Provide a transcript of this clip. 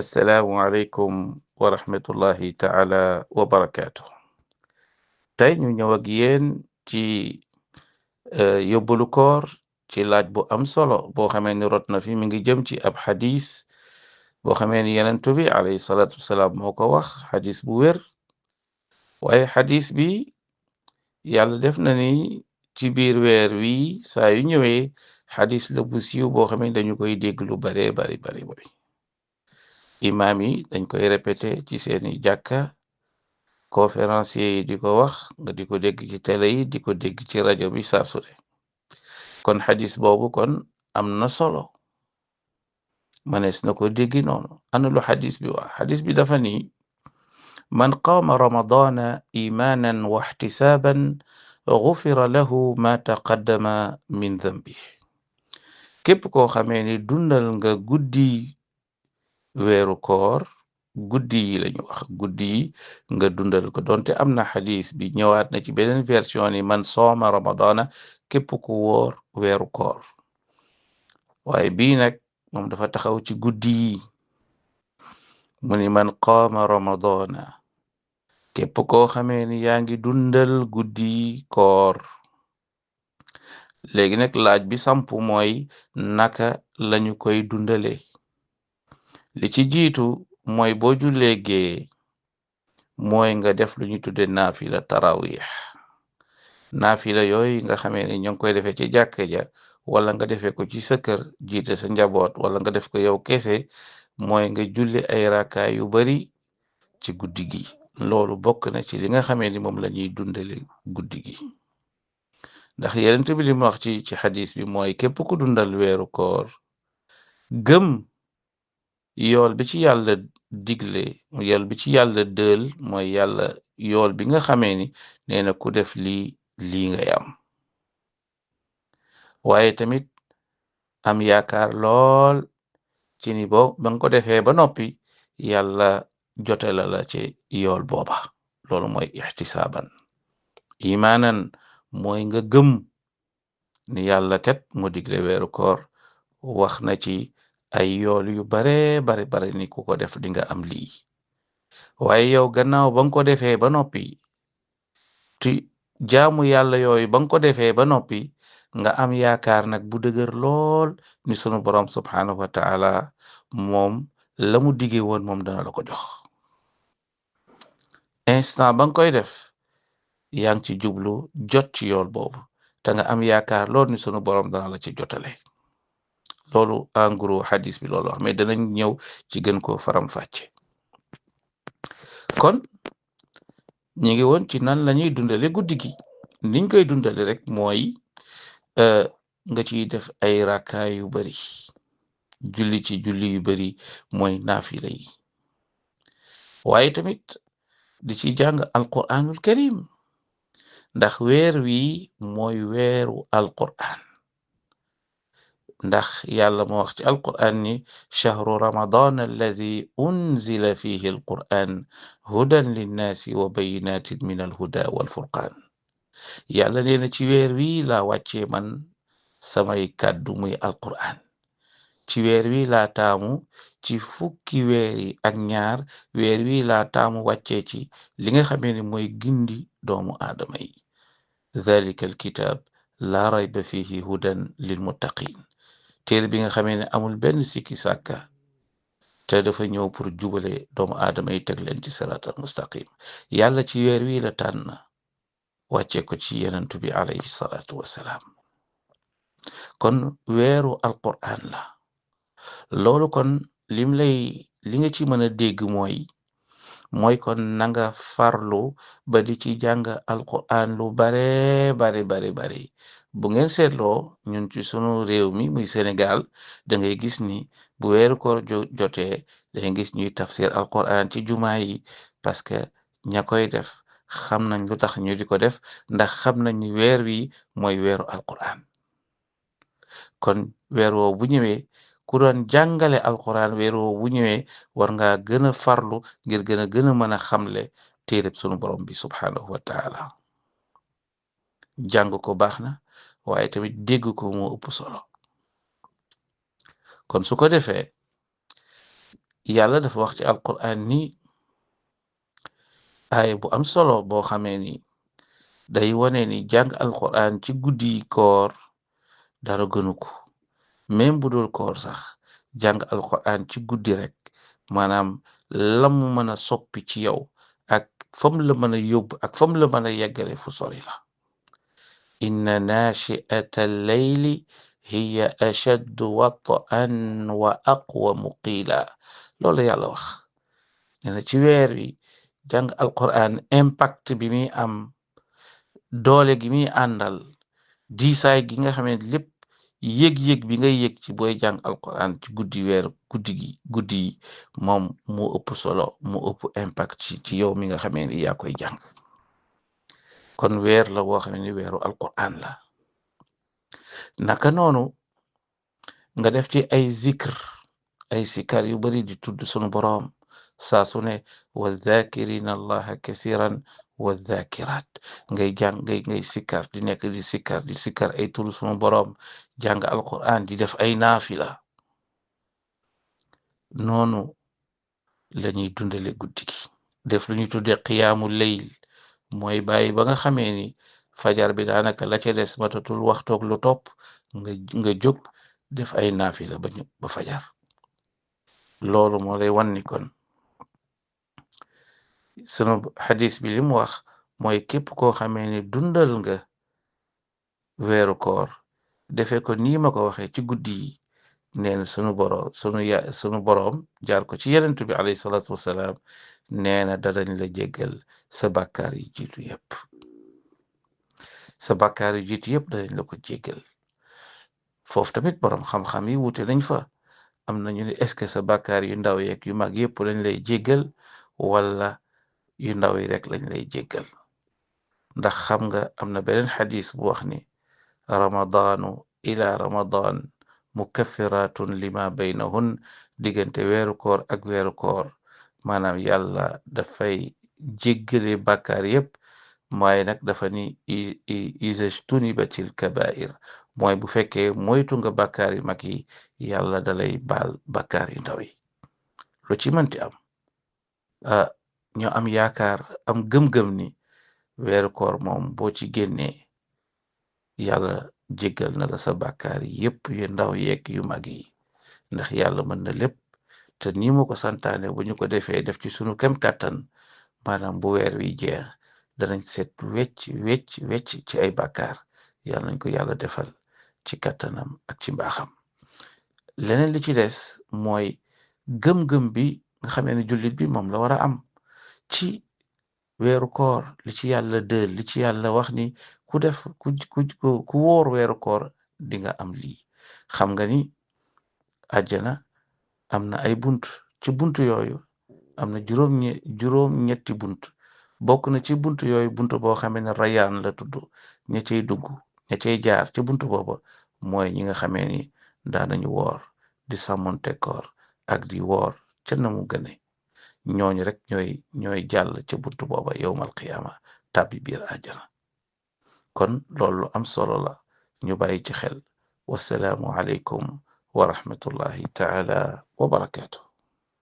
assalaamu aleykum wa rahmatullahi taala wa barakaatu. tey ñu ñëw ak yéen ci yóbbalu koor ci laaj bu am solo boo xamee ni rot na fi mi ngi jëm ci ab xadis boo xamee ni yenentu bi alayhi salaatu wasalaam moo ko wax xadis bu wér waaye xadis bi yàlla def na ni ci biir weer wi saa yu ñëwee xadis la bu siiw boo xamee dañu koy dégg lu baree bari imaam yi dañ koy répété ci seeni jàkka conférencier yi di ko wax nga di ko dégg ci télé yi di ko dégg ci rajo bi saa su ne kon xadis boobu kon am na solo manees na ko déggi noonu ana lu xadis bi wax xadis bi dafa ni man qaama ramadana imanan wa ixtisaaban gufira lahu ma taqaddama min dambi képp koo xamee ni dundal nga guddi weeru koor guddi yi lañu wax guddi yi nga dundal ko donte am na xadis bi ñëwaat na ci beneen version ni man sooma ramadana képp ku wóor weeru koor waaye bii nag moom dafa taxaw ci guddi yi mu ni man qaama ramadana képp koo xamee ni yaa ngi dundal guddi koor léegi nag laaj bi samp mooy naka lañu koy dundale li ci jiitu mooy boo jullee gee mooy nga def lu ñu tudde naafila tarawih naafila yooyu nga xamee ni ñoo ngi koy defee ci jàkka ja wala nga defee ko ci sa kër jiite sa njaboot wala nga def ko yow kese mooy nga julli ay rakaay yu bari ci guddi gi loolu bokk na ci li nga xamee ni moom la ñuy dundale guddi gi ndax yenent bi li mu wax ci xadis bi mooy képp ku dundal weeru koor gëm yool bi ci yàlla digle yool bi ci yàlla dël mooy yàlla yool bi nga xamee ni nee na ku def lii ngay am waaye tamit am yaakaar lool ci ni ba nga ko defee ba noppi yàlla jotela la ci yool booba loolu mooy ixtisaaban imaanan mooy nga gëm ni yàlla kat mu digle weeru koor wax na ci ay yool yu bare ni ku ko def di nga am lii waaye yow gannaaw ba nga ko defee ba noppi ti jaamu yàlla yooyu ba nga ko defee ba noppi nga am yaakaar nag bu dëgër lool ni sunu borom subhanahu wa taala moom la mu dige woon moom dana la ko jox instant ba nga koy def yaa ngi ci jublu jot ci yool boobu te nga am yaakaar lool ni sunu borom dana la ci jotale loolu en gros xadis bi loolu wax mais danañ ñëw ci gën ko faram fàcce kon ñi ngi woon ci nan lañuy dundale guddi gi niñ koy dundale rek mooy nga ciy def ay rakkaay yu bari julli ci julli yu bari mooy naafila yi waaye tamit di ci jàng alquranul karim ndax weer wi mooy weeru alquran ndax yàlla moo wax ci alquran ni chahru ramadan alladi unzila fihi alquran hudan linnaasi wa bayinatin min alhuda walfurqan yàlla nee na ci weer wi laa wàccee man samay kàddu muy alquran ci weer wi laa taamu ci fukki weer yi ak ñaar weer wi laa taamu wàccee ci li nga xamee ne mooy gindi doomu aadama yi dhalika alkitab laa rayba fihi hudan lilmuttaqin téere bi nga xamee ne amul benn sikki sàkka te dafa ñëw pour jubale doomu aadama yi teg leen ci siraatal mustaqim yàlla ci weer wi la tànn wàcce ko ci yenentu bi alayhi salaatu wassalaam kon weeru alquran la loolu kon li nga ci mën a dégg mooy kon nanga farlu ba di ci jàng alquran lu bari bu ngeen seetloo ñun ci sunu réew mi muy Sénégal da ngay gis ni bu weeru koor jotee da ngay gis ñuy tafsir alquran ci jumaa yi parce que ña koy def xam nañ lu tax ñu di ko def ndax xam nañ ni weer wi mooy weeru alquran kon weer woo bu ñëwee ku doon jàngale alquran weer woo bu ñëwee war nga gën a farlu ngir gën a mën a xamle téereb sunu borom bi subhanahu wa taala jàng ko baax na waaye tamit dégg ko moo ëpp solo kon su ko defee yàlla dafa wax ci alquran ni aaya bu am solo boo xamee ni day wane ni jàng alquran ci guddi koor dara gënu ko même bu dul koor sax jàng alquran ci guddi rek maanaam la mu mën a soppi ci yow ak fam la mën a yóbbu ak fam la mën a yeggale fu sori la inna nachi'ata alleyli hiya ashaddu wat'an wa aqwamu qiila loolu yàlla wax nee na ci weer wi jàng alquran impact bi muy am doole gi muy àndal diisaay gi nga xam ne lépp yëg-yëg bi ngay yëg ci booy jàng alquran ci guddi yi moom mu ëpp solo mu ëpp impact ci yow mi nga xamee ni yaa koy jàng kon weer la boo xam ne weeru alquran la naka noonu nga def ci ay zikr ay sikar yu bari di tudd sunu boroom saa su ne wa zakirina allaha kasiran wa zakirat ngay jàng ngay sikar di nekk di sikar ay turu sunu boroom jàng alquran di def ay naafila noonu la ñuy dundale guddi gi def lu ñuy tudde qiyaamu leyl mooy bàyyi ba nga xamee ni fajar bi daanaka la ca des matatul waxtoog lu topp nga jóg def ay naafila ba fajar loolu moo lay wan ni kon sunu xadis bi li mu wax mooy képp koo xamee ni dundal nga weeru koor defe ko nii ma ko waxee ci guddi yi neen sunu boroom jaar ko ci yenentu bi alayhi salaatu wassalaam nee na dadañ la jéggal sa bàkkaar yi jiitu yépp dadañ la ko jéggal foofu tamit boroom xam-xam yi wute nañ fa am nañu ne est-ce que sa bàkkaar yu ndaw yeeg yu mag yépp lañ lay jéggal wala yu ndaw yi rek lañ lay jéggal ndax xam nga am na beneen xadis bu wax ni ramadaanu ila ramadan mukaffiratun lima baynahun diggante weeru koor ak weeru koor maanaam yàlla dafay jéggale bàkkaar yépp mooy nag dafa ni isajtunibatil kabair mooy bu fekkee moytu nga bàkkaar yu mag yi yàlla dalay baal bàkkaar yu ndaw yi lu ci mënti am ñoo am yaakaar am gëm-gëm ni weeru koor moom boo ci génnee yàlla jéggal na la sa bàkkaar yi yépp yu ndaw yeeg yu mag yi ndax yàlla mën na lépp te ni mu ko santaane bu ñu ko defee def ci sunu kem kàttan maanaam bu weer wi jeex danañ set wecc ci ay bàkkaar yàlla nañ ko yàlla defal ci kàttanam ak ci mbaaxam leneen li ci des mooy gëm-gëm bi nga xamee ne jullit bi moom la war a am ci weeru koor li ci yàlla dël li ci yàlla wax ni ku wóor weeru koor di nga am lii xam nga ni àjjana am na ay bunt ci bunt yooyu am na juróom ñetti bunt bokk na ci bunt yooyu bunt boo xamee ne rayaan la tudd ña cay dugg ña cay jaar ci bunt booba mooy ñi nga xamee ni daanañu woor di sàmmonte koor ak di woor ca na mu gëne ñooñu rek ñooy jàll ca buntu booba yowmal qiyaama tàbbi biir àjjana kon loolu am solo la ñu bàyyi ci xel wasalaamu aleykum wa rahmatullahi taala wa barakaatu